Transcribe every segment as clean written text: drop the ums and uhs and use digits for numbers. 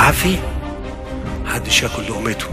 عافي محدش ياكل لقمته.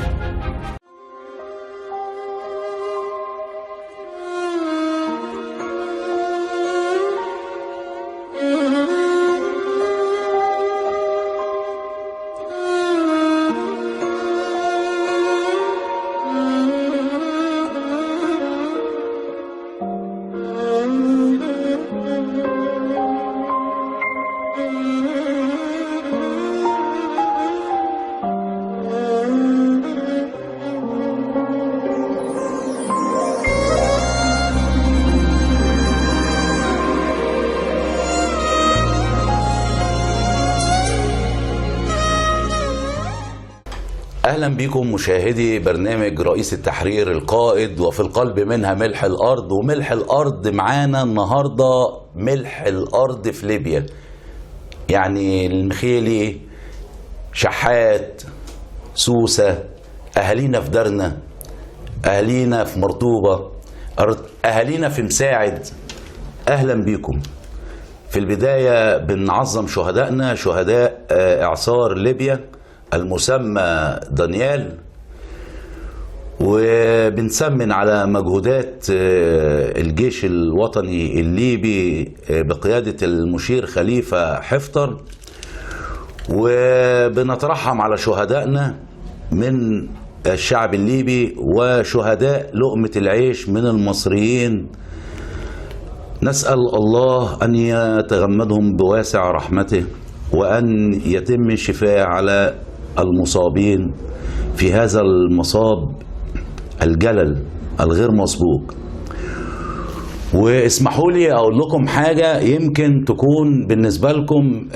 اهلا بكم مشاهدي برنامج رئيس التحرير القائد، وفي القلب منها ملح الارض. وملح الارض معانا النهارده ملح الارض في ليبيا، يعني المخيلي، شحات، سوسة، اهالينا في درنا، اهالينا في مرطوبه، اهالينا في مساعد. اهلا بكم. في البداية بنعظم شهدائنا، شهداء اعصار ليبيا المسمى دانيال، وبنسمن على مجهودات الجيش الوطني الليبي بقيادة المشير خليفة حفتر، وبنترحم على شهدائنا من الشعب الليبي وشهداء لقمة العيش من المصريين. نسأل الله أن يتغمدهم بواسع رحمته، وأن يتم الشفاء على المصابين في هذا المصاب الجلل الغير مسبوق. واسمحوا لي اقول لكم حاجة يمكن تكون بالنسبة لكم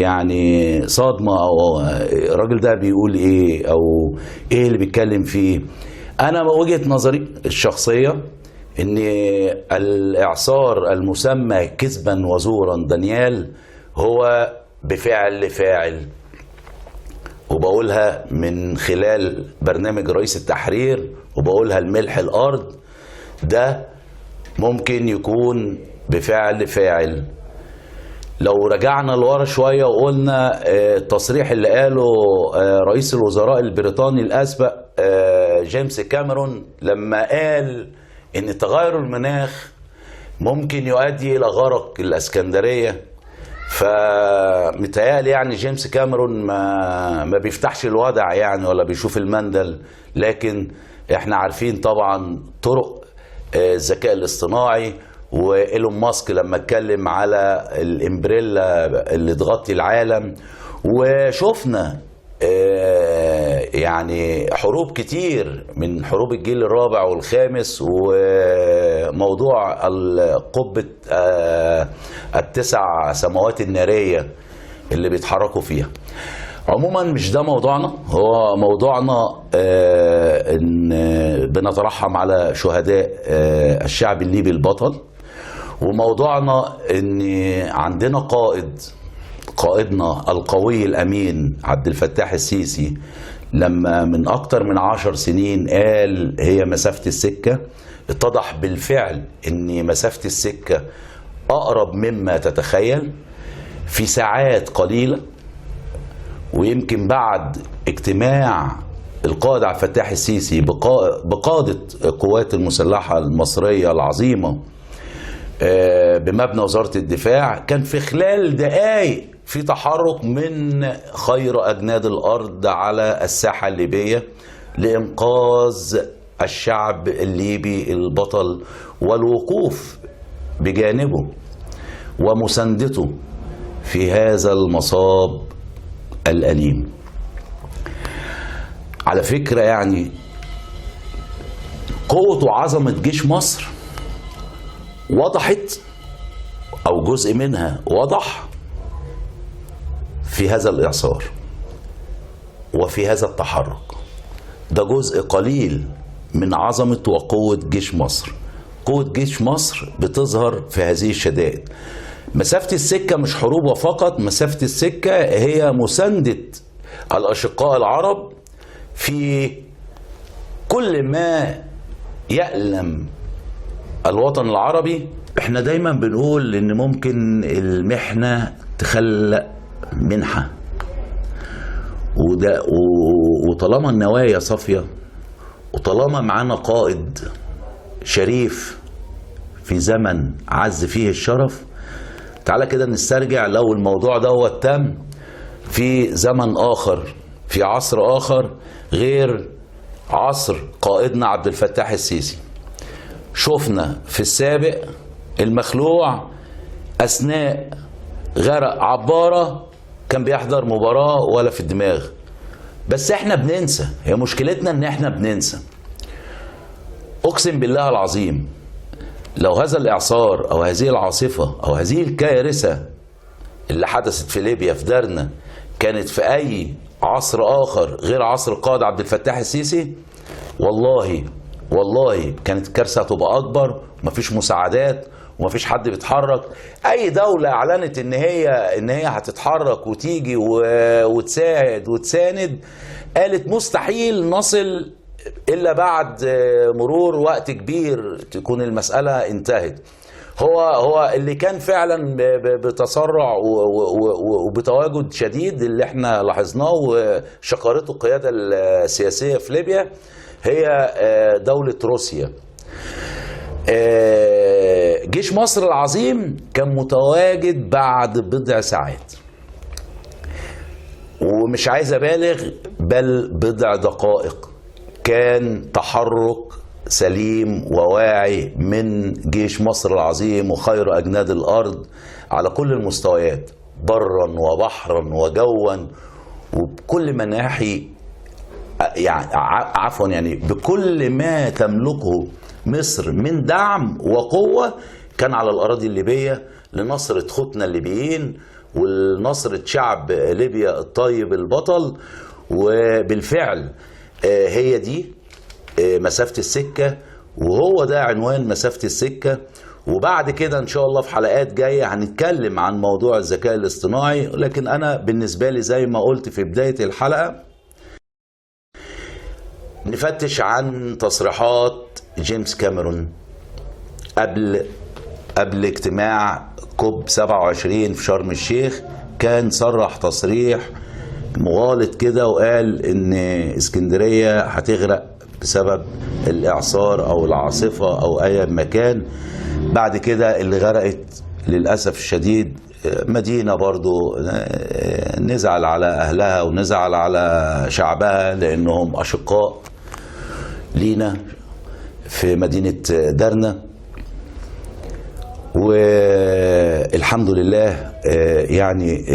يعني صدمة، او الراجل ده بيقول ايه، او ايه اللي بيتكلم فيه. انا وجهه نظري الشخصية ان الاعصار المسمى كذبا وزورا دانيال هو بفعل فاعل، وبقولها من خلال برنامج رئيس التحرير، وبقولها الملح الارض ده ممكن يكون بفعل فاعل. لو رجعنا لورا شوية وقلنا التصريح اللي قاله رئيس الوزراء البريطاني الاسبق جيمس كاميرون لما قال ان تغير المناخ ممكن يؤدي الى غرق الاسكندرية، فمتهيألي يعني جيمس كاميرون ما بيفتحش الودع يعني ولا بيشوف المندل، لكن احنا عارفين طبعا طرق الذكاء الاصطناعي، وإيلون ماسك لما اتكلم على الامبريلا اللي تغطي العالم، وشفنا يعني حروب كتير من حروب الجيل الرابع والخامس، وموضوع قبة التسع سماوات النارية اللي بيتحركوا فيها. عموما مش ده موضوعنا، هو موضوعنا ان بنترحم على شهداء الشعب الليبي البطل، وموضوعنا ان عندنا قائدنا القوي الأمين عبد الفتاح السيسي لما من أكتر من 10 سنين قال هي مسافة السكة، اتضح بالفعل إن مسافة السكة أقرب مما تتخيل في ساعات قليلة. ويمكن بعد اجتماع القائد عبد الفتاح السيسي بقادة القوات المسلحة المصرية العظيمة بمبنى وزارة الدفاع، كان في خلال دقائق في تحرك من خير أجناد الأرض على الساحة الليبية لإنقاذ الشعب الليبي البطل والوقوف بجانبه ومساندته في هذا المصاب الأليم. على فكرة يعني قوة وعظمة جيش مصر وضحت، أو جزء منها وضح في هذا الإعصار وفي هذا التحرك. ده جزء قليل من عظمة وقوة جيش مصر. قوة جيش مصر بتظهر في هذه الشدائد. مسافة السكة مش حروب وفقط، مسافة السكة هي مساندة الأشقاء العرب في كل ما يألم الوطن العربي. احنا دايما بنقول ان ممكن المحنة تخلق منحة، وده وطالما النوايا صافية، وطالما معانا قائد شريف في زمن عز فيه الشرف. تعالى كده نسترجع لو الموضوع دوت تم في زمن آخر، في عصر آخر غير عصر قائدنا عبد الفتاح السيسي. شفنا في السابق المخلوع أثناء غرق عبارة كان بيحضر مباراة ولا في الدماغ. بس احنا بننسى، هي مشكلتنا ان احنا بننسى. اقسم بالله العظيم لو هذا الاعصار او هذه العاصفة او هذه الكارثة اللي حدثت في ليبيا في درنا كانت في اي عصر اخر غير عصر القائد عبد الفتاح السيسي، والله والله كانت الكارثة هتبقى اكبر. ومفيش مساعدات ومفيش حد بيتحرك. اي دولة اعلنت ان هي هتتحرك وتيجي وتساعد وتساند، قالت مستحيل نصل الا بعد مرور وقت كبير تكون المسألة انتهت. هو اللي كان فعلا بتسرع وبتواجد شديد اللي احنا لاحظناه وشكرته القيادة السياسية في ليبيا هي دولة روسيا. جيش مصر العظيم كان متواجد بعد بضع ساعات، ومش عايز ابالغ بل بضع دقائق، كان تحرك سليم وواعي من جيش مصر العظيم وخير أجناد الأرض على كل المستويات، برا وبحرا وجوا وبكل مناحي، يعني عفوا يعني بكل ما تملكه مصر من دعم وقوة كان على الأراضي الليبية لنصرة خوتنا الليبيين ولنصرة شعب ليبيا الطيب البطل. وبالفعل هي دي مسافة السكة، وهو ده عنوان مسافة السكة. وبعد كده إن شاء الله في حلقات جاية هنتكلم عن موضوع الذكاء الاصطناعي. لكن أنا بالنسبة لي زي ما قلت في بداية الحلقة، نفتش عن تصريحات جيمس كاميرون قبل اجتماع كوب 27 في شرم الشيخ. كان صرح تصريح مغالط كده وقال ان اسكندرية هتغرق بسبب الاعصار او العاصفة او اي مكان. بعد كده اللي غرقت للأسف الشديد مدينة برضو نزعل على اهلها ونزعل على شعبها لانهم اشقاء لينا في مدينة درنا. والحمد لله يعني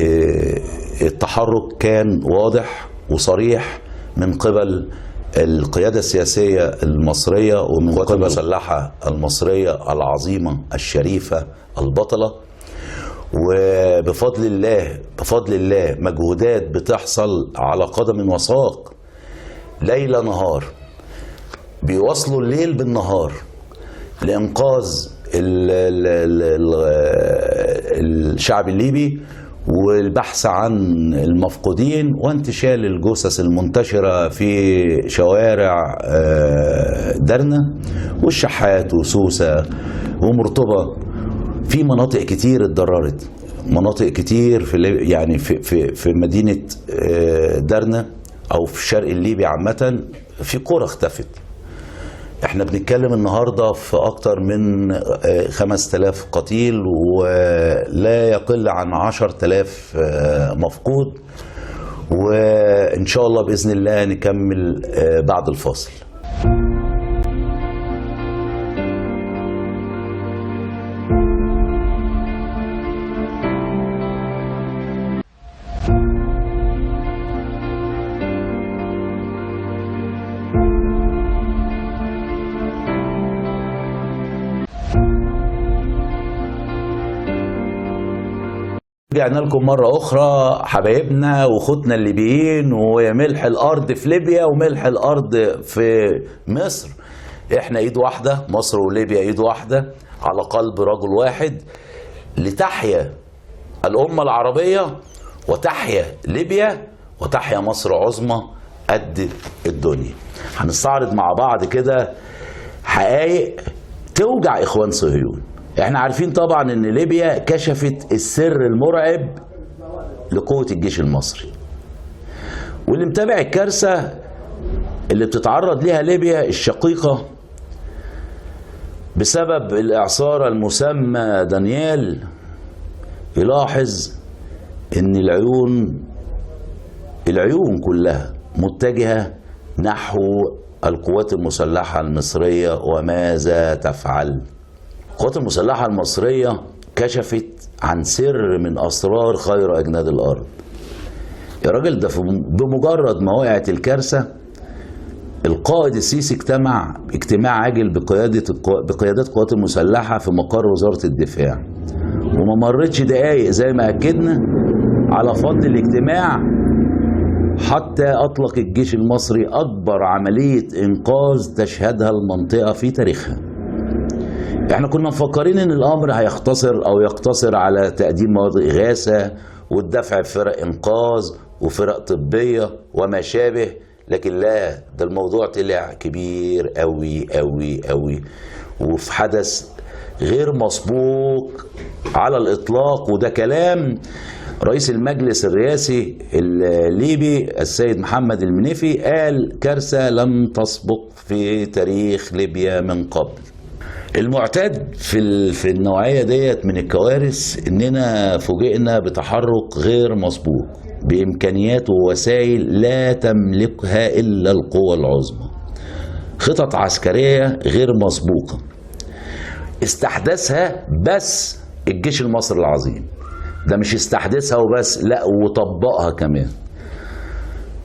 التحرك كان واضح وصريح من قبل القيادة السياسية المصرية ومن قبل المسلحة المصرية العظيمة الشريفة البطلة. وبفضل الله، بفضل الله مجهودات بتحصل على قدم وساق ليل نهار، بيواصلوا الليل بالنهار لإنقاذ الشعب الليبي والبحث عن المفقودين وانتشال الجثث المنتشرة في شوارع درنا والشحات وسوسة ومرطبة. في مناطق كتير اتضررت، مناطق كتير في يعني في في في مدينة درنا أو في الشرق الليبي عامة في قرى اختفت. احنا بنتكلم النهاردة في اكتر من 5000 قتيل ولا يقل عن 10000 مفقود، وان شاء الله بإذن الله نكمل بعد الفاصل. رجعنا لكم مرة أخرى حبايبنا وخوتنا الليبيين وملح الأرض في ليبيا وملح الأرض في مصر. إحنا إيد واحدة، مصر وليبيا إيد واحدة على قلب رجل واحد، لتحيا الأمة العربية وتحيا ليبيا وتحيا مصر عظمى قد الدنيا. هنستعرض مع بعض كده حقائق توجع إخوان صهيون. احنا عارفين طبعا ان ليبيا كشفت السر المرعب لقوة الجيش المصري، واللي متابع الكارثة اللي بتتعرض ليها ليبيا الشقيقة بسبب الإعصار المسمى دانيال يلاحظ إن العيون كلها متجهة نحو القوات المسلحة المصرية وماذا تفعل. القوات المسلحة المصرية كشفت عن سر من أسرار خير أجناد الأرض. يا راجل، ده بمجرد ما وقعت الكارثة القائد السيسي اجتمع اجتماع عاجل بقيادات القوات المسلحة في مقر وزارة الدفاع، وما مرتش دقايق زي ما أكدنا على فضل الاجتماع حتى أطلق الجيش المصري أكبر عملية إنقاذ تشهدها المنطقة في تاريخها. احنا كنا مفكرين ان الامر هيختصر او يقتصر على تقديم مواد اغاثه والدفع بفرق انقاذ وفرق طبيه وما شابه، لكن لا، ده الموضوع طلع كبير قوي قوي قوي، وفي حدث غير مسبوق على الاطلاق. وده كلام رئيس المجلس الرئاسي الليبي السيد محمد المنيفي، قال كارثه لم تسبق في تاريخ ليبيا من قبل. المعتاد في النوعية ديت من الكوارث إننا فوجئنا بتحرك غير مسبوق بإمكانيات ووسائل لا تملكها إلا القوى العظمى، خطط عسكرية غير مسبوقة استحدثها بس الجيش المصري العظيم. ده مش استحدثها وبس، لا وطبقها كمان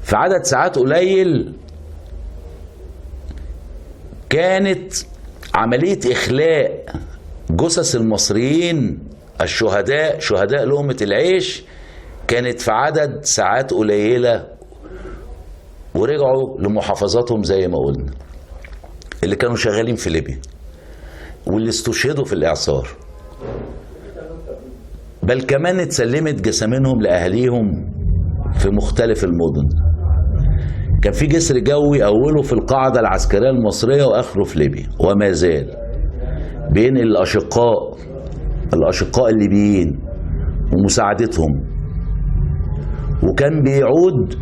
في عدد ساعات قليل. كانت عملية إخلاء جثث المصريين الشهداء، شهداء لقمة العيش، كانت في عدد ساعات قليلة، ورجعوا لمحافظاتهم زي ما قلنا، اللي كانوا شغالين في ليبيا واللي استشهدوا في الإعصار، بل كمان اتسلمت جسامينهم لأهاليهم في مختلف المدن. كان في جسر جوي أوله في القاعدة العسكرية المصرية وآخره في ليبيا، وما زال بين الأشقاء الليبيين ومساعدتهم، وكان بيعود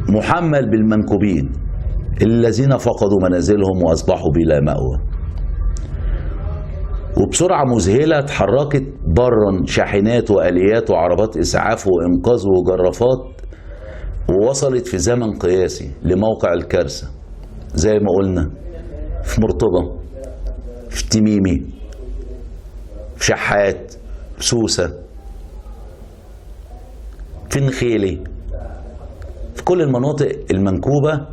محمل بالمنكوبين الذين فقدوا منازلهم وأصبحوا بلا مأوى. وبسرعة مذهلة اتحركت برا شاحنات وآليات وعربات إسعاف وإنقاذ وجرافات، ووصلت في زمن قياسي لموقع الكارثة زي ما قلنا في مرتضى، في تميمي، في شحات، في سوسة، في النخيلي، في كل المناطق المنكوبة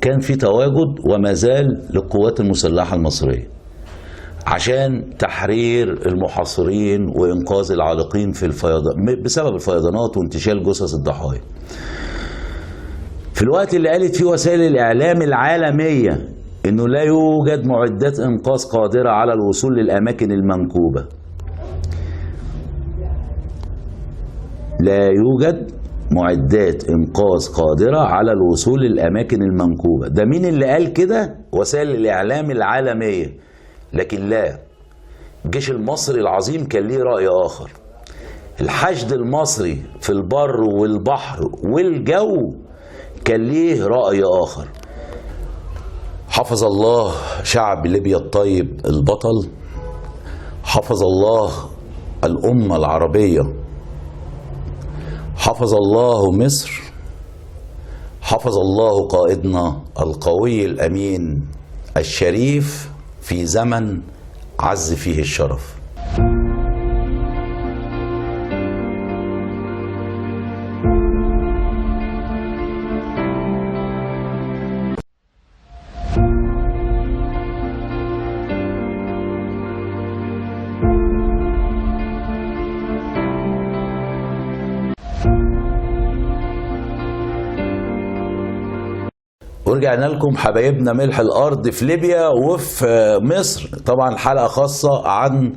كان في تواجد وما زال للقوات المسلحة المصرية عشان تحرير المحاصرين وإنقاذ العالقين في الفيضان بسبب الفيضانات وانتشال جثث الضحايا. في الوقت اللي قالت فيه وسائل الإعلام العالمية إنه لا يوجد معدات إنقاذ قادرة على الوصول للأماكن المنكوبة، لا يوجد معدات إنقاذ قادرة على الوصول للأماكن المنكوبة، ده مين اللي قال كده؟ وسائل الإعلام العالمية. لكن لا، الجيش المصري العظيم كان ليه رأي آخر. الحشد المصري في البر والبحر والجو كان ليه رأي آخر. حفظ الله شعب ليبيا الطيب البطل، حفظ الله الأمة العربية، حفظ الله مصر، حفظ الله قائدنا القوي الأمين الشريف في زمن عز فيه الشرف. ورجعنا لكم حبايبنا ملح الارض في ليبيا وفي مصر، طبعا حلقه خاصه عن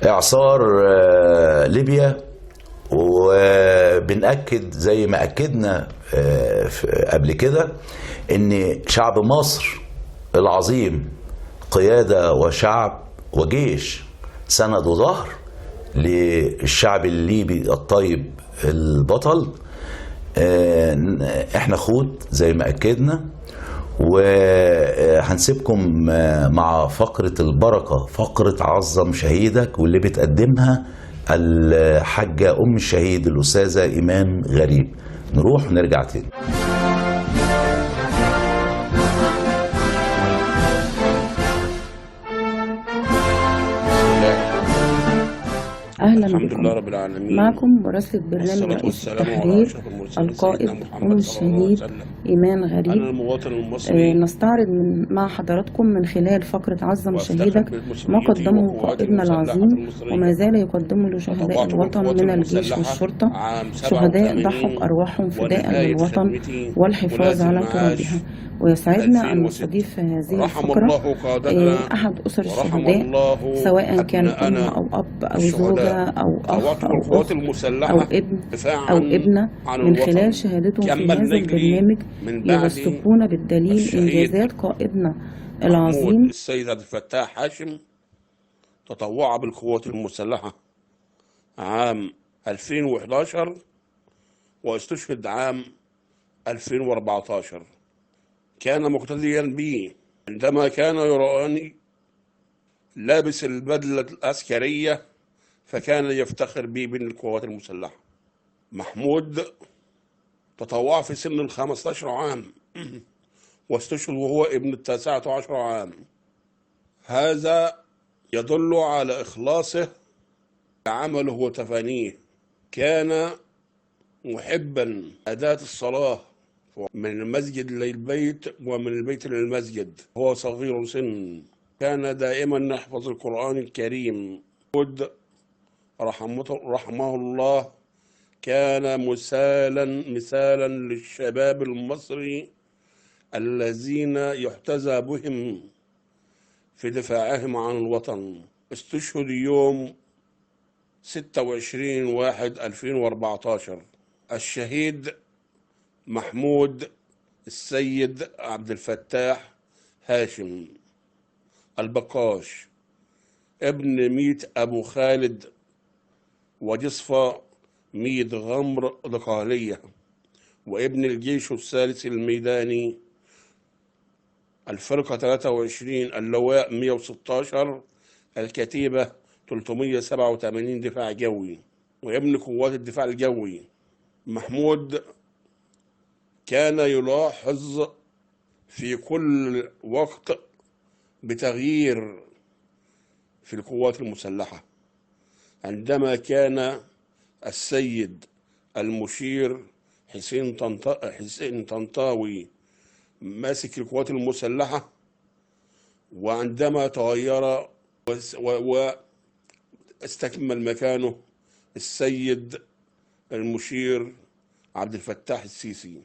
اعصار ليبيا، وبنأكد زي ما اكدنا قبل كده ان شعب مصر العظيم قياده وشعب وجيش سند وظهر للشعب الليبي الطيب البطل. احنا خوت زي ما اكدنا، وهنسيبكم مع فقرة البركة، فقرة عظم شهيدك، واللي بتقدمها الحاجة أم الشهيد الأستاذة إيمان غريب. نروح ونرجع تاني. أهلا الحمد بكم. لله رب العالمين، معكم مراسلة برنامج والصلاة رئيس والسلام على التحرير أشرف المرسلين القائد سيدنا أم محمد صلى الله عليه الشهيد وسلم. إيمان أنا غريب. المواطن المصري نستعرض مع حضراتكم من خلال فقرة عظم وأفتخر شهيدك ما بمسؤوليتي قدمه وقواتي قائدنا المسلحة العظيم المصرية. وما زال يقدمه لشهداء تطوعت الوطن بالقوات من الجيش المسلحة والشرطة، عام شهداء ضحوا 87 بأرواحهم فداء ونهاية للوطن خدمتي والحفاظ ولاة على المعاش ترابها. ويسعدنا أن 2006. نستضيف في هذه رحم الفقرة الله قادتنا أحد أسر ورحم الشهداء، الله سواء كان أم أبناءنا أو أب أو الشهداء. زوجة أو أخ تطوعت أو بالقوات أخت المسلحة أو ابن دفاعا أو ابنة، عن من الوطن. خلال شهادتهم في كمل هذا نجلي البرنامج من بعد يوثقون بالدليل الشهيد إنجازات قائدنا محمود العظيم. السيد عبد الفتاح هاشم تطوع بالقوات المسلحة عام 2011 واستشهد عام 2014. كان مقتديا بي عندما كان يراني لابس البدلة العسكرية، فكان يفتخر بي من القوات المسلحة. محمود تطوع في سن 15 عام واستشهد وهو ابن 19 عام. هذا يدل على إخلاصه عمله وتفانيه. كان محبا أداة الصلاة من المسجد للبيت ومن البيت للمسجد. هو صغير سن، كان دائما يحفظ القرآن الكريم. رحمه الله كان مثالا للشباب المصري الذين يحتذى بهم في دفاعهم عن الوطن. استشهد يوم 26/1/2014 الشهيد محمود السيد عبد الفتاح هاشم البقاش، ابن ميت أبو خالد وجصفة ميت غمر دقالية، وابن الجيش الثالث الميداني الفرقة 23 اللواء 116 الكتيبة 387 دفاع جوي، وابن قوات الدفاع الجوي. محمود كان يلاحظ في كل وقت بتغيير في القوات المسلحة. عندما كان السيد المشير حسين طنطاوي ماسك القوات المسلحة، وعندما تغير واستكمل مكانه السيد المشير عبد الفتاح السيسي،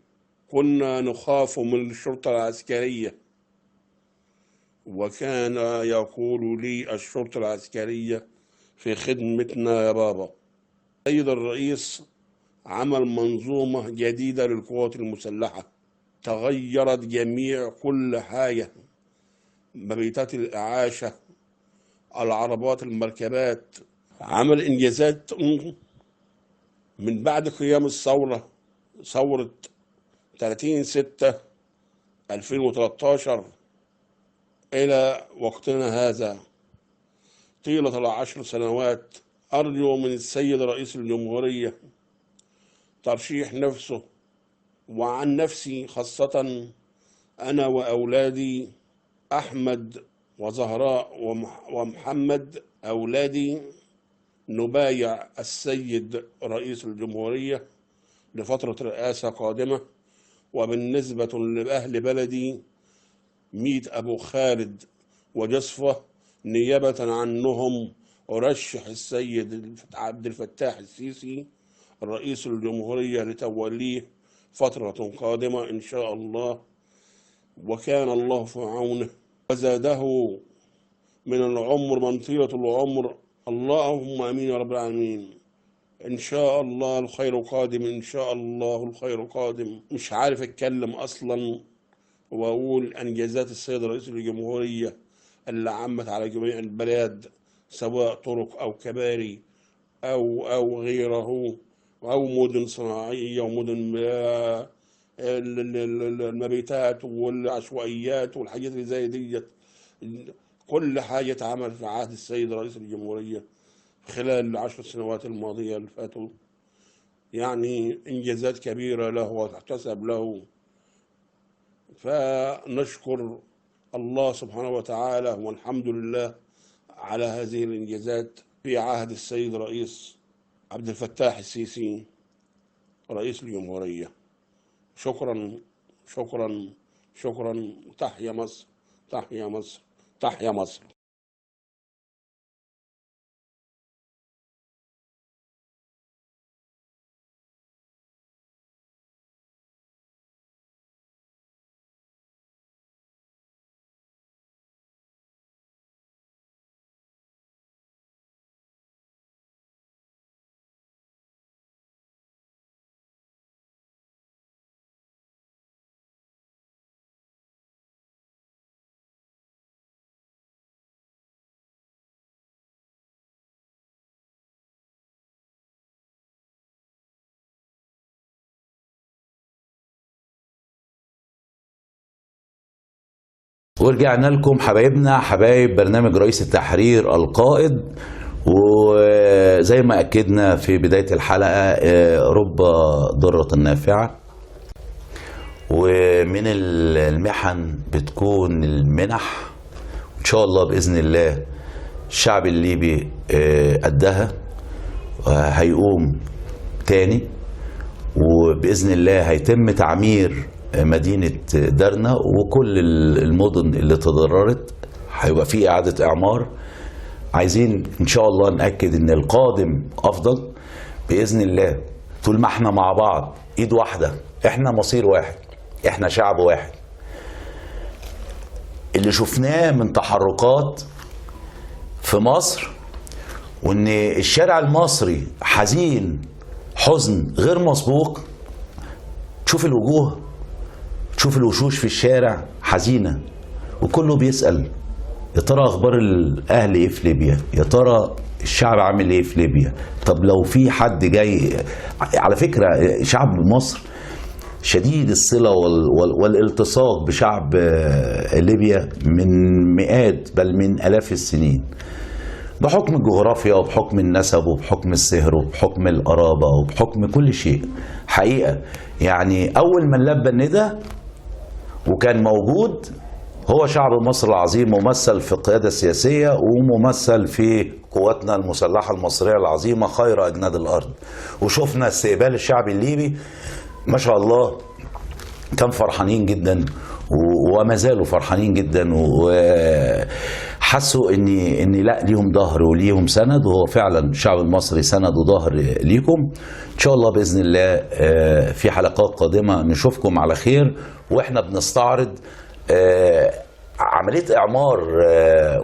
كنا نخاف من الشرطة العسكرية، وكان يقول لي الشرطة العسكرية في خدمتنا يا بابا. السيد الرئيس عمل منظومة جديدة للقوات المسلحة، تغيرت جميع كل حاجة، مبيتات الإعاشة، العربات، المركبات. عمل إنجازات من بعد قيام الثورة، ثورة 30/6/2013 إلى وقتنا هذا طيلة 10 سنوات. أرجو من السيد رئيس الجمهورية ترشيح نفسه، وعن نفسي خاصة أنا وأولادي أحمد وزهراء ومحمد أولادي، نبايع السيد رئيس الجمهورية لفترة رئاسة قادمة. وبالنسبة لأهل بلدي ميت أبو خالد وجصفة، نيابة عنهم أرشح السيد عبد الفتاح السيسي رئيس الجمهورية لتوليه فترة قادمة إن شاء الله. وكان الله في عونه وزاده من العمر من طيلة العمر. اللهم آمين يا رب العالمين. إن شاء الله الخير قادم، إن شاء الله الخير قادم. مش عارف أتكلم أصلا وأقول إنجازات السيد رئيس الجمهورية اللي عمت على جميع البلاد، سواء طرق أو كباري أو غيره. أو مدن صناعية ومدن المبيتات والعشوائيات والحاجات اللي زي ديت. كل حاجة اتعمل في عهد السيد رئيس الجمهورية خلال ال10 سنوات الماضية اللي فاتوا، يعني إنجازات كبيرة له وتحتسب له. فنشكر الله سبحانه وتعالى والحمد لله على هذه الإنجازات في عهد السيد رئيس عبد الفتاح السيسي رئيس الجمهورية. شكرا شكرا شكرا. تحيا مصر، تحيا مصر، تحيا مصر. ورجعنا لكم حبايبنا حبايب برنامج رئيس التحرير القائد. وزي ما أكدنا في بداية الحلقة، رب ضرة نافعة، ومن المحن بتكون المنح. إن شاء الله بإذن الله الشعب الليبي قدها هيقوم تاني، وبإذن الله هيتم تعمير مدينة درنا وكل المدن اللي تضررت، هيبقى في إعادة إعمار. عايزين إن شاء الله نأكد إن القادم أفضل بإذن الله. طول ما احنا مع بعض إيد واحدة، احنا مصير واحد، احنا شعب واحد. اللي شفناه من تحركات في مصر، وإن الشارع المصري حزين حزن غير مسبوق، تشوف الوجوه، تشوف الوشوش في الشارع حزينة، وكله بيسأل يا ترى أخبار الأهل إيه في ليبيا، يا ترى الشعب عامل إيه في ليبيا. طب لو في حد جاي، على فكرة شعب مصر شديد الصلة والالتصاق بشعب ليبيا من مئات بل من آلاف السنين، بحكم الجغرافيا وبحكم النسب وبحكم السهر وبحكم القرابة وبحكم كل شيء. حقيقة يعني أول من لبى الندى وكان موجود هو شعب مصر العظيم، ممثل في القيادة السياسية وممثل في قواتنا المسلحة المصرية العظيمة خير أجناد الأرض. وشفنا استقبال الشعب الليبي ما شاء الله، كان فرحانين جدا وما زالوا فرحانين جدا، وحسوا ان لا ليهم ظهر وليهم سند، وهو فعلا الشعب المصري سند وظهر ليكم. ان شاء الله باذن الله في حلقات قادمة نشوفكم على خير، واحنا بنستعرض عملية اعمار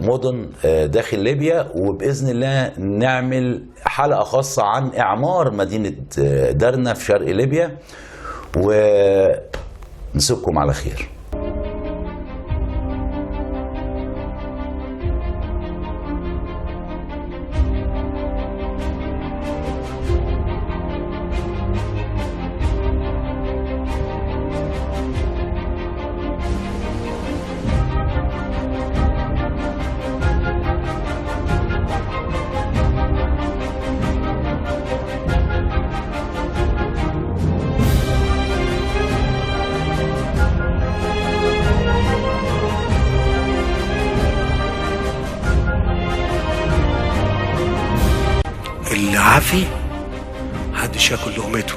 مدن داخل ليبيا، وباذن الله نعمل حلقة خاصة عن اعمار مدينة درنا في شرق ليبيا، ونسيبكم على خير. اللي عافي محدش ياكل لقمته.